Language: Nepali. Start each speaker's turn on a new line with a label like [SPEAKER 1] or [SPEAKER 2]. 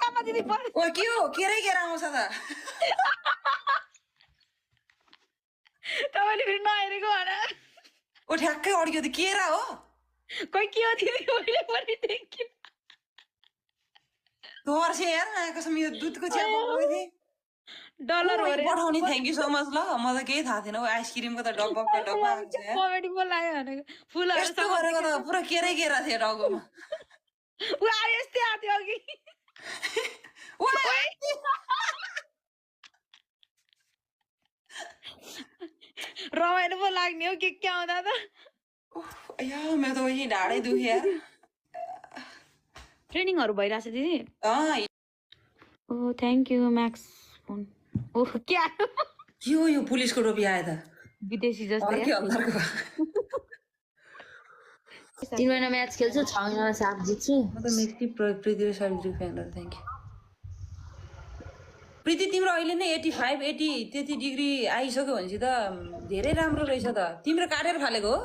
[SPEAKER 1] आमा दिदी
[SPEAKER 2] ओ के हो केरै केरा आउँछ त
[SPEAKER 1] तपाईँले फेरि नहेरेको भएर
[SPEAKER 2] ओ ठ्याक्कै अड्क्यो त केरा हो
[SPEAKER 1] खोइ के हो दिदी मैले पनि देखेँ
[SPEAKER 2] तर्से यार कसम यो दुधको चिया पकाएको थिएँ
[SPEAKER 1] डलर हो रे
[SPEAKER 2] पठाउने थ्याङ्क यू सो मच ल म त केही थाहा थिएन आइसक्रिमको त डब्बाको डब्बा आएको छ यार
[SPEAKER 1] कमेडी पो लाग्यो भनेको फुलहरू
[SPEAKER 2] यस्तो गरेको त पुरा केरै केरा थियो टाउकोमा
[SPEAKER 1] ऊ आयो यस्तै आएको थियो अघि रमाइलो पो लाग्ने हो के आउँदा त
[SPEAKER 2] या मेरो त वही ढाडै दुख्यो यार
[SPEAKER 1] ट्रेनिङहरू भइरहेछ दिदी
[SPEAKER 2] अँ
[SPEAKER 1] ओ थ्याङ्क यू म्याक्स फोन ओह क्या
[SPEAKER 2] के हो यो पुलिसको टोपी आयो त
[SPEAKER 1] विदेशी जस्तै
[SPEAKER 2] अर्कै हल्दारको
[SPEAKER 3] 3 महिना म्याच खेल्छु 6 महिनामा साप जित्छु
[SPEAKER 2] म त मेक्सी प्रीति र सावित्री फ्यान हो थ्याङ्क यू प्रीति तिम्रो अहिले नै 85 80 त्यति डिग्री आइसक्यो भनेपछि त धेरै राम्रो रहेछ त तिम्रो काटेर फालेको हो